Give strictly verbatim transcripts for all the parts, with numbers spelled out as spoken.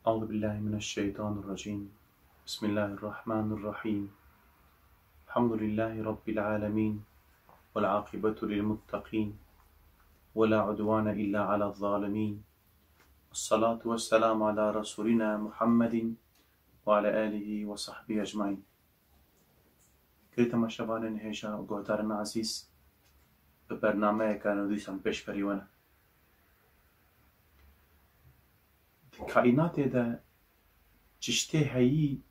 أعوذ بالله من الشيطان الرجيم. بسم الله الرحمن الرحيم. الحمد لله رب العالمين. والعاقبة للمتقين. ولا عدوان إلا على الظالمين. والصلاة والسلام على رسولنا محمد وعلى آله وصحبه أجمعين. Girê temaşevanên hêja û guhdarên ezîz, bi bernameyeke nû dîsan pêşberî we ne. Di kaînatê de çiştê heyî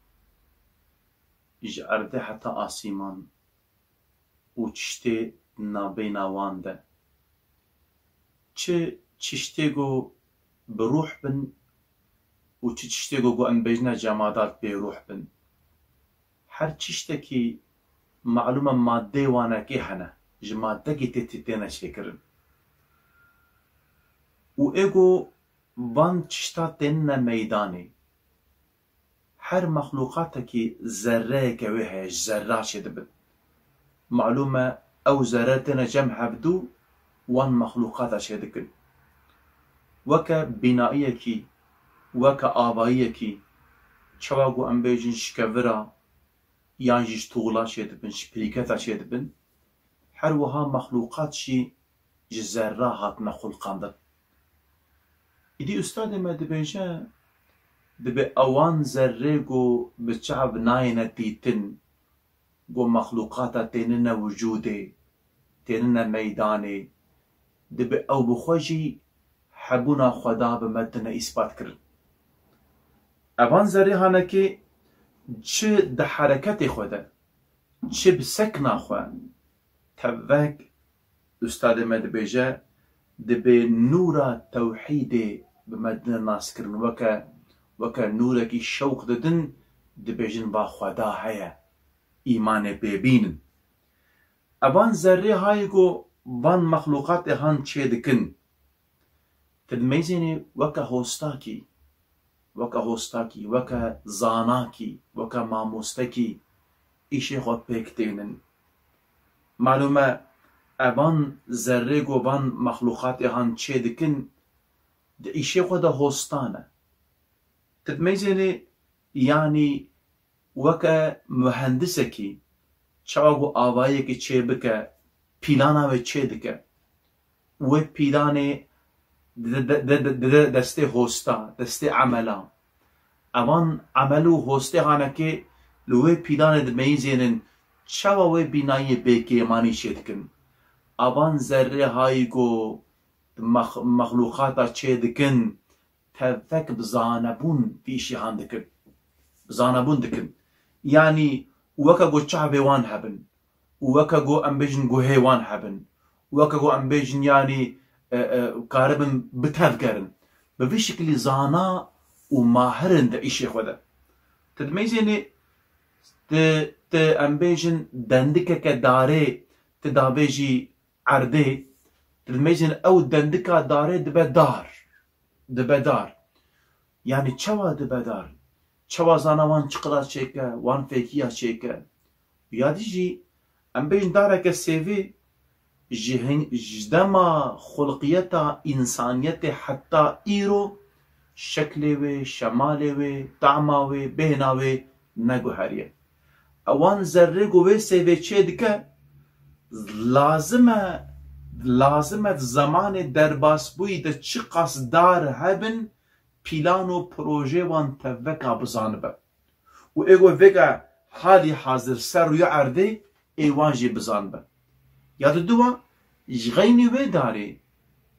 ji erdê heta asîman û çiştê nabêna wan de. Çi çiştê ku bi rûh bin û çi çiştê ku, ku em bêjine cemadat bê rûh bin. Her çiştekî malûm e madeyê wanekê hene, ji madekî tê, tê, têne çêkirin. Û ê ku van çişta tênine meydanê. Her mexlûqatekî zerreyeke wê heye, ji zerra çêdibin. Malûm e ew zerre têne cem hevdû wan mexlûqata çêdikin. Weke bînayiyekî, weke avayiyekî, çawa ku em bêjin ji kevira yan jî ji tuxula çêdibin, ji pirîketa çêdibin, her wiha mexlûqat jî ji zerra hatine xulqandin. Îdî ustadê me dibêje, dibe ewan zerrê ku bi çav nayêne dîtin, ku mexlûqata tênine wicûdê, tênine meydanê, dibe ew bi xwe jî hebûna Xweda bi me tine îspat kirin. Evan zerrê hanekê çi di hereketê xwe de, çi bi sekna xwe, tevek ustadê me dibêje, dibe nûra tewhîdê bi me tine naskirin, weke, weke nûrekî şewq didin, dibêjin va Xweda heye, îmanê pê bînin. Evan zerrê hayê ku van mexlûqatê han çêdikin, tu dimeyzênê weke hostakî, weke hostakî, weke zanakî, weke mamostekî îşê xwe pêk tênin. Malûm e, evan zerrê ku van mexlûqatê han çêdikin, di îşê xwe de hostan e. Tu dimeyzênê, yanî weke muhendisekî, çawa ku avayiyekê çêbike, pîlana wê çêdike. Wê pîlanê dide, dide, dide, dide destê hosta, destê emela. Evan emel û hostê hanekê li wê pîlanê dimeyzênin, çawa wê bînayê bêkêmanî çêdikin. Evan zerrê hayî ku mex-, mexlûqata çêdikin, tevek bi zanebûn vî îşê han dikin. Bi zanebûn dikin. Yanî weke ku çavê wan hebin, û weke ku em bêjin guhê wan hebin, weke ku em bêjin, yanî, e, e, karibin bitevgerin. Bi vî şikilî zana û mahir in di îşê xwe de. Tu dimeyzênê, tu, tu em bêjin dendikeke darê, tu davêjî erdê, tu dimeyzênê ew dendika darê dibe dar. Dibe dar. Yanî çawa dibe dar? Çawa zana wan çiqila çêke, wan fêkiya çêke? Ya dî jî em bêjin dareke sêvê ji hin-, ji dema xulqiyeta însaniyetê heta îro şeklê wê, şemalê wê, tama wê, bêhna wê neguheriye. Ewan zerrê ku wê sêvê çê dike, lazim e, lazim e di zemanê derbasbûyî de çiqas dar hebin, pîlan û projê wan teveka bizanibe. Û ê ku vêga halî hazir ser rûya erdê ê wan jî bizanibe. Ya diduwa, ji xeynî wê darê,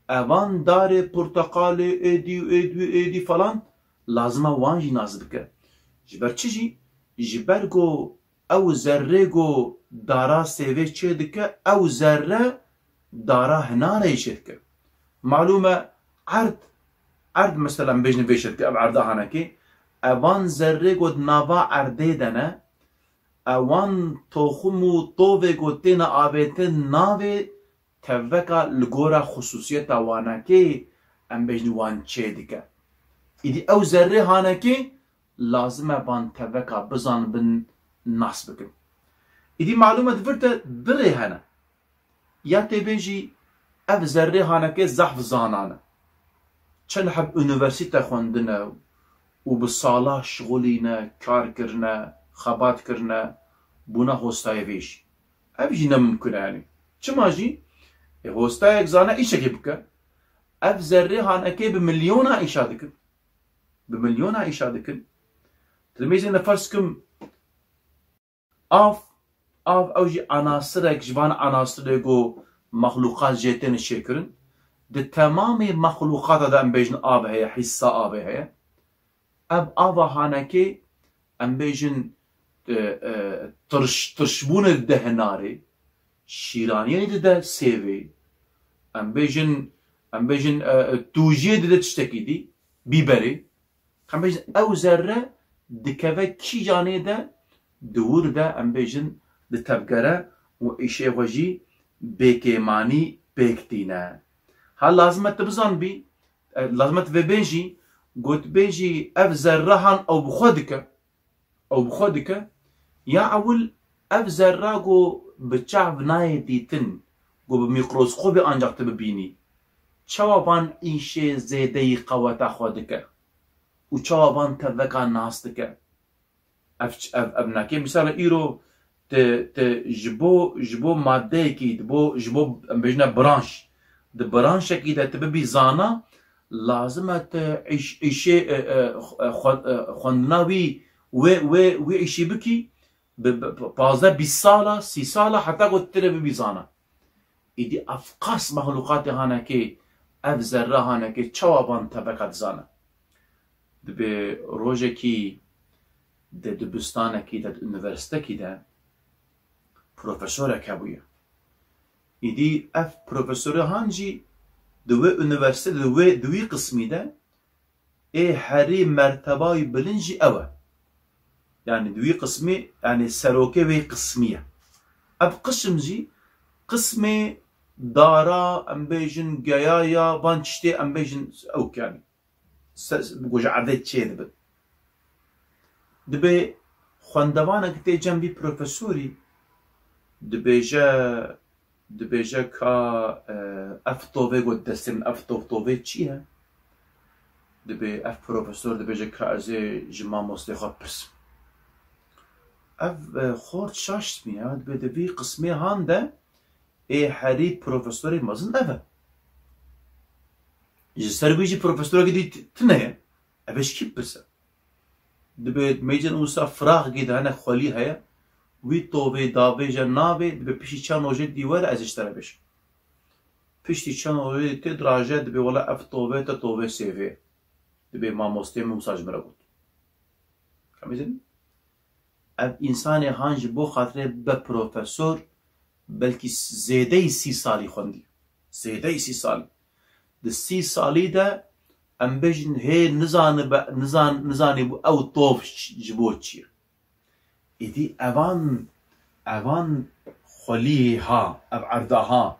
evan darê porteqalê êdî û êdî û êdî falan, lazim e wan jî nas bike. Ji ber çi jî? Ji ber ku ew zerrê ku dara sêvê çê dike, ew zerre dara hinarê çê dike. Malûm e erd, erd mesela em bêjin vê çê dike, ev erda hanekê, evan zerrê ku di nava erdê de ne, ewan toxum û tovê ku têne avêtin navê teveka li gora xusûsiyeta wanekê em bêjin wan çê dike. Îdî ew zerrê hanekê lazim e van teveka bizanibin, nas bikin. Îdî malûm e di vir de du rê hene. Ya tê bêjî ev zerrê hanekê zehf zanan e. Çend heb unîversîte xwendine û bi sala şixulîne, kar kirine, xebat kirine, bûne hostayê vê jî. Ev jî ne mimkun e yanî. Çima jî? E, hostayek zane îşekê bike. Ev zerrê hanekê bi milyona îşa dikin. Bi milyona îşa dikin. Dilmêzê ne ferz kim av, av ew jî enasirek ji van enasirê ku mexluqat jê tên çêkirin. Di temamê mexluqata de em bêjin av heye, hîssa avê heye. Ev ava hanekê, em bêjin, e, e, tirş-, tirşbûnê dide hinarê, şîraniyê dide sêvê, em bêjin, em bêjin, e, e, tûjiyê dide tiştekî dî, bîberê. Em bêjin ew zerre dikeve kîjanê de, di wir de, em bêjin, di tevgere û îşê xwe jî bêkêmanî pêk tîne. Ha lazim e tu bizanbî, e, lazim e tu vê bêjî, gotbêjî ev zerre han ew bi xwe dike, ew bi xwe dike, ya ewil ev zerra ku bi çav nayê dîtin, ku bi mîkroskopê ancak tu bibînî, çawa van îşê zêdeyî qeweta xwe dike û çawa van teveka nas dike? Ev, ev, ev nake. Misal îro te, te ji bo, ji bo maddeyekî, ji bo, ji bo, em bêjine branş, di branşekî de tu bibî zana, lazim e tu îş-, îşê, e, e, xwe-, e, xwendina wî, wê, wê, wê îşî bikî, bi, bi, bi pazdeh bîst sala, sî sala, heta ku tu têne bibî zana. Îdî ev qas mexluqatê hanekê, ev zerre hanekê çawa van teveka dizane? Dibê rojekî di dibistanekî de, di unîversîtekî de profesorek hebûye. Îdî ev profesorê han jî di wê unîversîte, di wê, di wî qismî de ê herî merteba wî bilind jî ew e. Yanî di wî qismî, yanî serokê wê qismî ye. Ev qism jî qismê dara, em bêjin, geya ya van tiştê, em bêjin, ew, yanî se-, bi ku ji erdê çê dibin. Dibê xwendevanek tê cem vî profesorî, dibêje, dibêje ka, e, ev tovê got destê min, ev tov tovê çi ye? Dibê ev profesor dibêje ka ez ê ji mamostê xwe pirsim. Ev, e, xort şaş dibîne, dibê di vî qismê han de ê herî profesorê mezin ev e. Ji ser wî jî profesorekî dî t-, tune ye. Ev ê ji kî bipirse? Dibê mêcên wisa firaxekî de hene xwelî heye. Wî tovê davêje navê, dibê piştî çend rojê dî were ez ê ji te re bêjim. Piştî çend rojê dî tê diraje, dibê wela ev tove te tove sêvê. Dibê mamostê min wisa ji min re got. Em bînin? Ev însanê han ji bo xatirê be profesor, belkî zêdeyî sî salî xwendî. Zêdeyî sî salî. Di sî salî de em bêjin hê nizanibe, nizan-, nizanîbû ew tov ş-, ji bo çi ye. Îdî evan, evan xwelî ha, ev erda ha,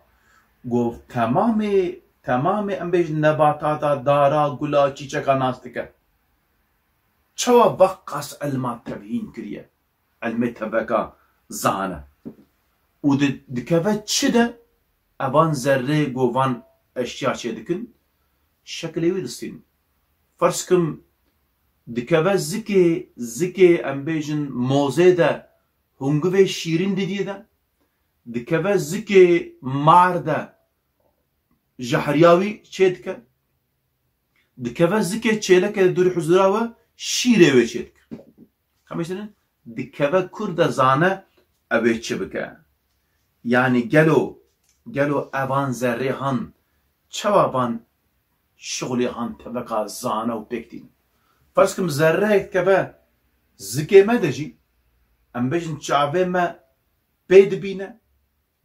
ku temamê, temamê em bêjin nebatata, dara, gula, çîçeka nas dike. Çawa veqas elma tevhîn kiriye? Elmê teveka zane. Û di, dikeve çi de? Evan zerrê ku van eşya çê dikin, şekilê wî distînin. Ferz kim, dikeve zikê, zikê, em bêjin, mozê de hûngivê şîrîn didiyê de, dikeve zikê mar de jehriya wî çê dike. Dikeve zikê çêlekê di dûrî huzura we şîrê wê çê dike. Xemêştine dikeve kur de zane ew ê çi bike. Yanî gelo, gelo evan zerrê han çawa van şixulê han teveka zane û pêk tînin. Ferz kim zerreyek dikeve zikê me de jî, em bêjin çavê me pê dibîne,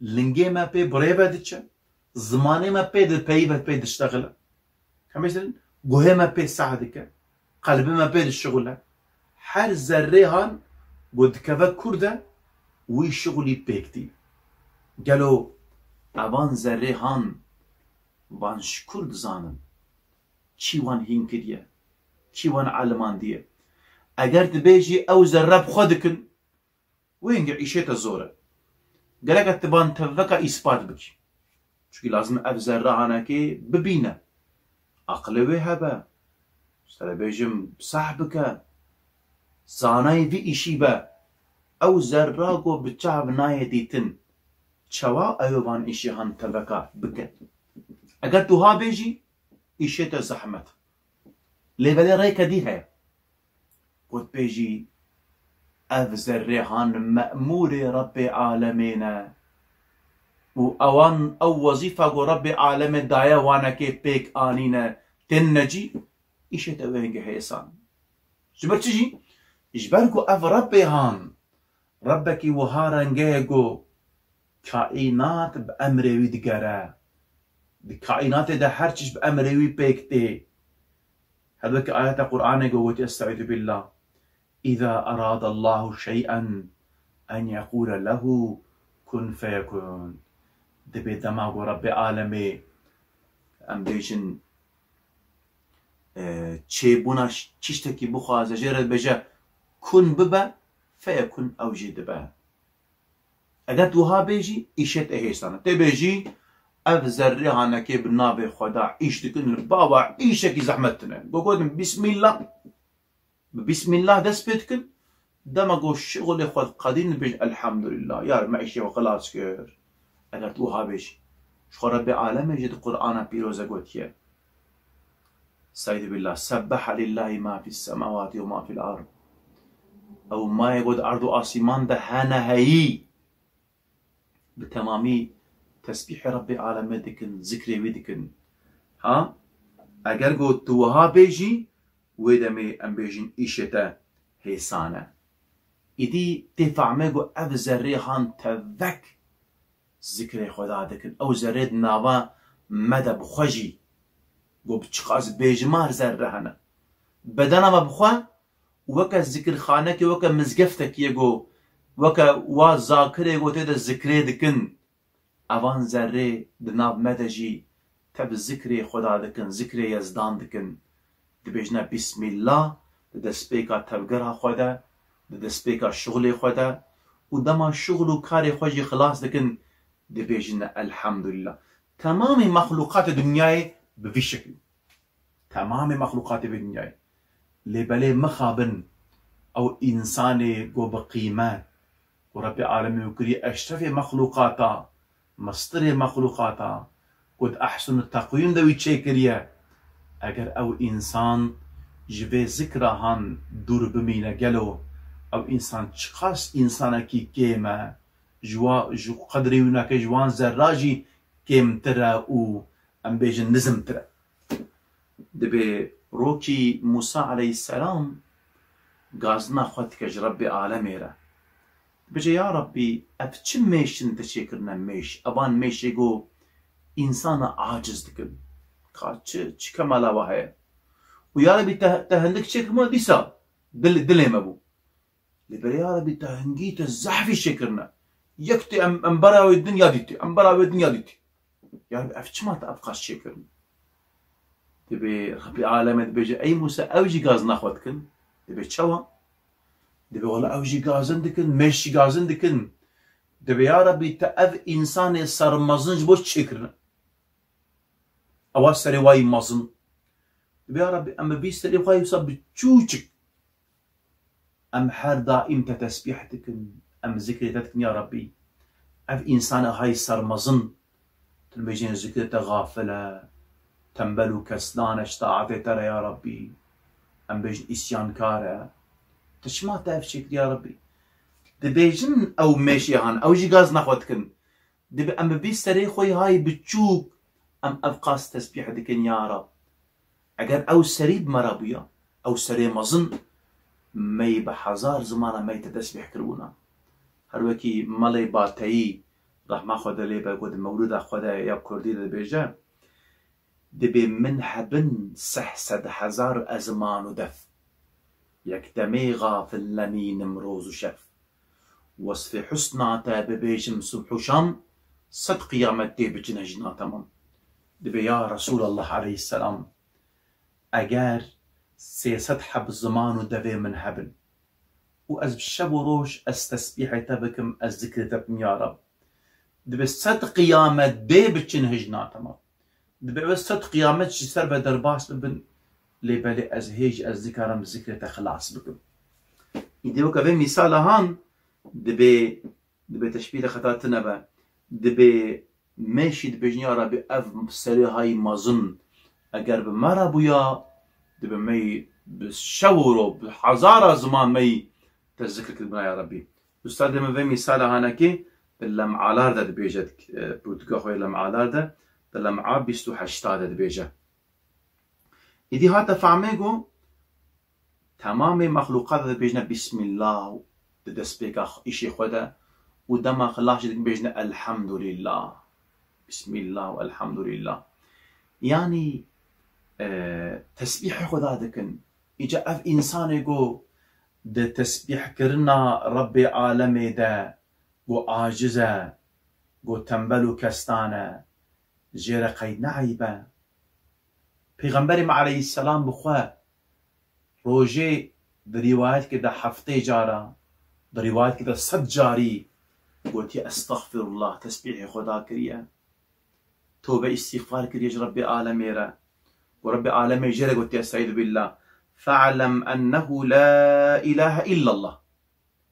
lingê me pê bi rê ve diçe, zimanê me pê dipeyive, pê diştexile. Em bêjin guhê me pê seh dike, qelbê me pê dişixule. Her zerrê han ku dikeve kur de, wî şixulî pêk tî. Gelo evan zerrê han van ji kur dizanin? Kî wan hîn kiriye? Kî wan elimandiye? Eger dibêjî ew zerre bi xwe dikin, wê hingê îşê te zor e. Gerek e tu van tevveka îspat bikî. Çunkî lazim e ev zerre hanekê bibîne. Aqilê wê hebe. Sere bêjim, sah bike. Zanayê vî îşî be. Ew zerra ku bi çav nayê dîtin. Çawa ew ê van îşê han teveka bike? Eger tu ha bêjî, îşê te zehmet. Lê belê rêke dî heye. Ku dibêjî, ev zerrê han me'mûrê Rebbê alemê ne. Û ewan ew wezîfa ku Rebbê alemê daye wanekê pêk anîne, tên necî, îşê te wê hingê hêsan. Ji ber çi jî? Ji ber ku ev Rebbê han, Rebbekî wiha rengê ye ku kaînat bi emrê wî digere. Di kaînatê de her çiş bi emrê wî pêk tê. Her wekî ayeta Qur'anê ku gotî, Estaizu billah. Îza erada Allahu şey'en en yekûle lehu kun feyekûn. Dibê dema ku Rebbê alemê, em bêjin, e, çêbûna ş-, çiştekî bixwaze, jê re dibêje, kun bibe, feyekûn, ew jî dibe. Eger tu wiha bêjî, îşê te hêsan e. Tê bêjî, ev zerrê hanekê bi navê Xweda îş dikin, li bawa îşekî zehmet tune. Ku gotin, Bismillah. Bi Bismillah dest pê dikin. Dema ku şixulê xwe diqedînin, bêjin, Elhamdulillah. Yar me îşê xwe xilas kir. Eger tu wiha bêjî. Ji xwe Rebbê alemê jî di Qur'ana pîroz de gotiye. Estaizu billah. Sebbehe lillahi ma fis semawati ve ma fil ard. Ew ma yê ku di erd û asîman de hene heyî. Bi temamî tesbîhê Rebbê alemê dikin, zikrê wî dikin. Ha? Eger ku tu wiha bêjî, wê demê em bêjin îşê te hêsan e. Îdî tê fehmê ku ev zerrê han tevek zikrê Xweda dikin. Ew zerrê di nava me de bi xwe jî, ku bi çiqas bêjimar zerre hene. Bedena me bi xwe weke zikirxanekê, weke mizgeftekî ye ku, weke wa zakirê ku tê de zikrê dikin. Evan zerrê di nav me de jî tev zikrê Xweda dikin, zikrê Yezdan dikin. Dibêjine Bismillah di destpêka tevgera xwe de, di destpêka şixulê xwe de û dema şixul û karê xwe jî xilas dikin, dibêjine Elhamdulillah. Temamê mexlûqatê dinyayê bi vî şekil. Temamê mexlûqatê vê dinyayê. Lê belê mixabin ew însanê ku bi qîmet, ku Rebbê alemê wî kiriye eşrefê mexlûqata, mistirê mexlûqata, ku di ehsenu teqwîm de wî çêkiriye. Eger ew însan ji vê zikra han dûr bimîne, gelo ew însan çiqas însanekî kêm e, ji wa, ji qedrê wî nake, ji wan zerra jî kêmtir e û em bêjin nizimtir e. Dibê rokî Mûsa aleyhisselam gazina xwe dike ji Rebbê alemê re. Dibêje, Ya Rebbî, ev çi mêş in te çêkirine mêş? Evan mêşê ku însana aciz dikin. Ka çi, çi kemala wa heye? Û ya Rebbî te, te hindik çêkiribûna dîsa dil, dilê me bû. Lê belê ya Rebbî te hingî te zehfî çêkirine. Yek tê em, em bera wê din ya dîtî, em bera wê din ya dîtî. Ya Rebbî ev çima te ev qas çêkirin? Dibê Rebbî alemê dibêje, Ey Mûsa, ew jî gazina xwe dikin. Dibê çawa? Dibê wela ew jî gazin dikin, mêş jî gazin dikin. Dibê ya Rebbî te ev însanê sermezin ji bo çi çêkirine? Ewa serê wayî mezin. Dibê ya Rebbî em bi vî serê xwe wisa biçûçik. Em her daîm te tesbîh dikin, em zikrê te dikin ya Rebbî. Ev însanê hay sermezin, tu dibêjin zikrê te xafil e, tembel û keslan e ji taetê te re ya Rebbî. Em bêjin îsyankar e. Tu çima te ev çêkir ya Rebbî? Dibêjin ew mêşê han, ew jî gazina xwe dikin. Dibê em bi vî serê xwe yî hay biçûk em ev qas tesbîh dikin ya Rab. Eger ew serî bi me re bûya, ew serê mezin, me yî bi hezar zimana me yî te tesbîh kiribûna. Her wekî Melê Bateyî, rehma Xwedê lê be, ku di mewlida xwe de ya kurdî de dibêje, Dibê min hebin seh sed hezar ezman û def. Yek demê xafil nemînim roz û şev. Wesfê husna te bibêjim subh û şam, sed qiyamet dê biçine jina temam. Dibê ya Resûlallah aleyhisselam, eger sê sed heb ziman û devê min hebin, û ez bi şev û roj ez tesbîhê te bikim, ez zikrê te bikim ya Rab. Dibê sed qiyamet dê biçin hijna te ma. Dibê ew sed qiyamet ji ser ve derbas bibin. Lê belê ez hêj ez nikarim zikrê te xilas bikim. Îdî weke vê mîsala han dibê, dibê teşbîh de xeta tune be. Dibê me jî dibêjin, ya Rabbî, ev serê hayî mezin eger bi me re bûya, dibe me yî bi şev û ro, bi hezara ziman me yî te zikr kiribûna, ya Rabbî. Ustadê min vê mîsala hanekê di Lem'alar de dibêje, e, pirtûka xwe yê Lem'alar de, di Lem'a bîst û heşta de dibêje. Îdî hate fehmê ku temamê mexlûqat dibêjine Bismillah di destpêka xwe, îşê xwe de û dema xilas jî dibêjine Elhamdulillah. Bismillah û Elhamdulillah. Yanî, e, tesbîhê Xweda dikin. Îca ev însanê ku di tesbîhkirina Rebbê alemê de ku aciz e, ku tembel û kestan e, jê re qey ne eyb e? Pêxemberê me aleyhisselam bi xwe rojê di rîwayetkê de heftê cara, di rîwayetkê de sed carî gotiye, "Estexfirullah", tesbîhê Xweda kiriye. Tobe îstîxfar kiriye ji Rebbê alemê re. Û Rebbê alemê jê re gotiye, "Estaizu billah. Fe'lem ennehu la ilahe illallah."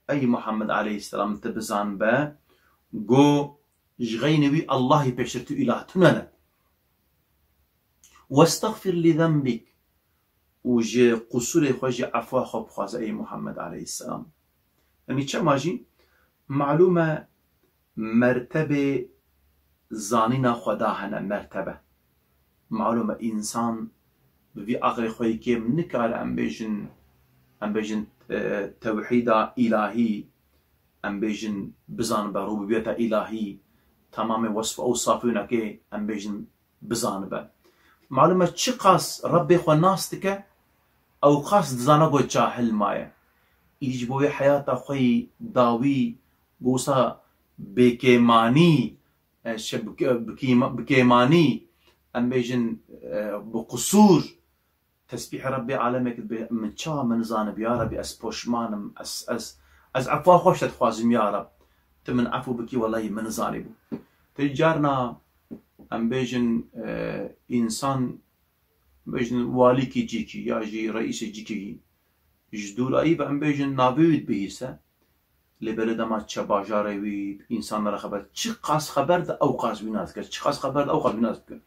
Ey Muhammed aleyhisselam, tu bizan be, go ji xeynî wî Allahî pêştir tu îlah tune ne. "Westexfir li zenbik", û ji qusûrê xwe jî efwa xwe bixwaze, ey Muhammed aleyhisselam. Yanî çema jî malûm e mertebê zanîna Xweda hene, mertebe. Malûm e însan bi vî aqilê xwe yê kêm nikare em bêjin, em bêjin, e, tewhîda îlahî, em bêjin bizanibe rububiyeta îlahî, temamê wesf û ewsafê wî nekê em bêjin bizanibe. Malûm e çiqas Rebbê xwe nas dike, ew qas dizane ku cahil maye. Îdî ji bo wê heyata xwe yî dawî, wisa bêkêmanî, e, şe-, bike-, bikîma-, bikêmanî, em bêjin, e, bi qusûr, tesbîhê Rebbê alemê kir, bê, "Min çawa min zanibû, ya Rebbî, ez poşman im, ez, ez, ez efwa xwe ji te dixwazim, ya Reb. Tu min efû bikî, welahî min zanîbû." Ti carna, em bêjin, e, însan, em bêjin, walîkî cîkî ya jî reîsê cîkî ji dûrayî ve, em bêjin, navê wî dibihîse, lê belê dema diçe bajarê wî, însanlara xeber, çiqas xeber de, ew qas wî nas dike, çiqas xeber de, ew qas wî nas dike.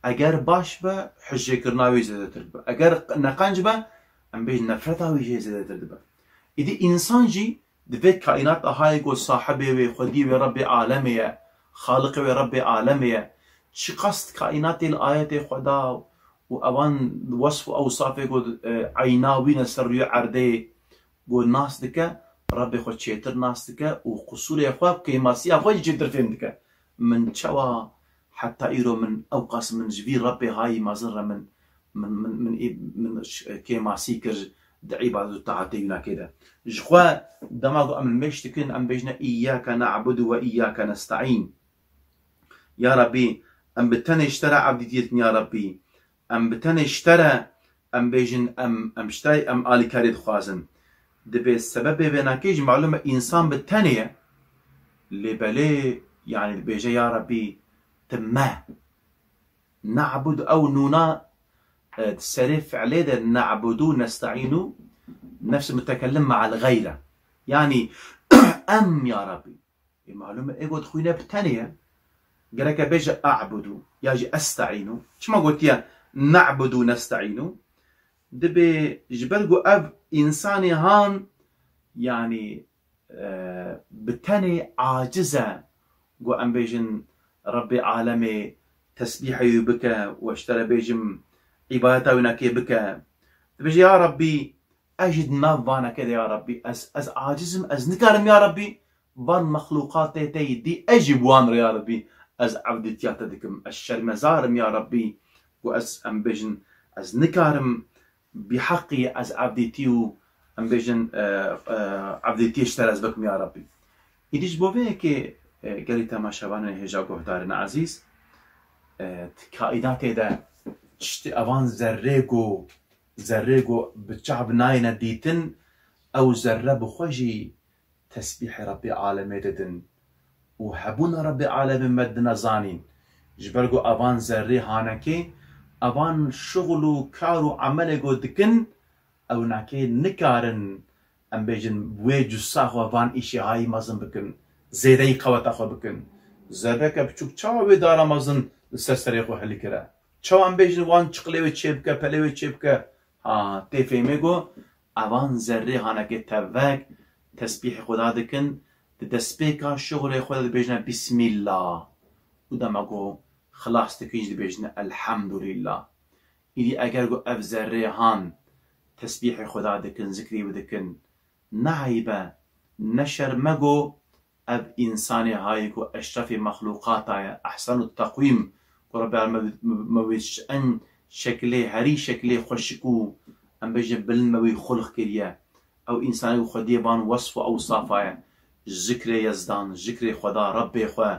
Eger baş be, hişêkirina wî zêdetir dibe. Eger neqenc be, em bêjin, nefreta wî jê zêdetir dibe. Îdî însan jî di vê kaînata hayê ku sahibê wê, xwedî wê Rebbê alemê ye, xaliqê wê Rebbê alemê ye, çiqas di kaînatê li ayetê Xweda û evan wesf û ewsafê ku, e, eyna wî ne ser rûyê erdê, ku nas dike, Rebbê xwe çêtir nas dike û qusûrê xwe, kêmasiya xwe jî çêtir fêm dike. Min çawa heta îro min ew qas min ji vî Rebbê hayî mezin re min, min, min, min, min ş-, kêmasî kir di îbadet û taetê wî nakê de. Ji xwe dema ku em mêş dikin, em bêjine, "Îyyâke na'budu ve îyyâke nesta'în." Ya Rabbî, em bi tenê ji te re evdîtiyê dikin, ya Rabbî. Em bi tenê ji te re em bêjin, em, em ji te, em alîkarî dixwazin. Dibê sebebê vênakê jî malûm e însan bi tenê ye. Lê belê, yanî dibêje, ya Rabbî, ti me. Na'bud ew nûna, e, di serê fi'lê de na'budu, nesta'înu, nefs mutekellim me'al gayr e. Yanî em, ya Rabbî. Ê, malûm e, ê got xwîne bi tenê ye. Gereke bêje a'budu ya jî esta'înu. Çima gotiye na'budu nesta'înu? Dibê ji ber ku ev însanê han, yanî, e, bi tenê aciz e, ku em bêjin Rebbê alemê tesbîhê wî bike, we ji te re bêjim îbadeta wî nekê bike. Dibêje, ya Rabbî, ez jî di nav vanekê de, ya Rabbî, ez, ez aciz im, ez nikarim, ya Rabbî, van mexlûqatê te yî dî, ez jî bi wan re, ya Rabbî, ez evdîtiya te dikim. Ez şermezar im, ya Rabbî, ku ez, em bêjin, ez nikarim bîheqî ez evdîtî û, em bêjin, e, e, evdîtiyê ji te re ez bikim, ya Rabbî. Îdî ji bo vê yekê, e, gelî temaşevanên hêja guhdarên ezîz, e, di kaînatê de tiştê evan zerrê ku, zerrê ku bi çav nayêne dîtin, ew zerre bi xwe jî tesbîhê Rebbê alemê didin û hebûna Rebbê alemê me dine zanîn. Ji ber ku evan zerrê hanekê, evan şuxul û kar û emelê ku dikin, ew nakê nikarin, em bêjin, wê cussa xwe van îşê hayî mezin bikin, zêdeyî qeweta xwe bikin. Zerreke biçûk çawa wê dara mezin li ser serê xwe hilkire? Çawa em bêjin wan çiqlê wê çêbike, pelê wê çêbike? Ha, tê fêmê ku evan zerrê hanekê tevek tesbîhê Xweda dikin, di destpêka şuxulê xwe de dibêjine Bismillah. Û dema ku xilas dikin jî dibêjine Elhamdulillah. Îdî eger ku ev zerrê han tesbîhê Xweda dikin, zikrê wî dikin, ne eyb e, ne şerm e ku ev însanê hayî ku eşrefê mexlûqata ye, ehsenu teqwîm, ku Rebbi me, me, me wê en şeklê, herî şeklê xweşik û em bêjin bilind me wî xulq kiriye. Ew însanê ku Xwediyê van wesf û ewsafa ye. Zikrê Yezdan, zikrê Xweda, Rebbê xwe,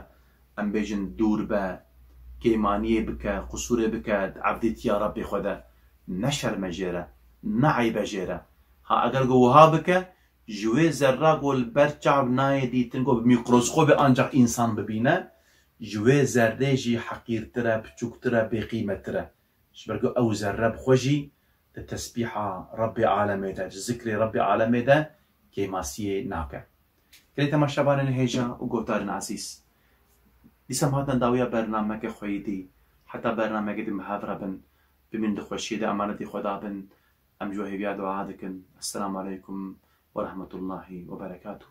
em bêjin dûr be, kêmaniyê bike, qusûrê bike, di evdîtiya Rebbê xwe de. Ne şerm e jê re, ne eyb e jê re. Ha eger ku wiha bike, ji wê zerra ku li ber çav nayê dîtin, ku bi mîkroskopê ancax însan bibîne, ji wê zerrê jî heqîrtir e, biçûktir e, bêqîmettir e. Ji ber ku ew zerre bi xwe jî di tesbîha Rebbê alemê de, di zikrê Rebbê alemê de kêmasiyê nake. Gelê temaşevanên hêja û guhdarên ezîz, dîsa em hatin dawiya bernameke xweyî dî. Heta bernameke din bi hev re bin, bimîn di xweşiyê de, emanetî Xweda bin. Em ji we hêviya dua dikin. Esselamu aleykum ve rahmetullahi ve berekatuh.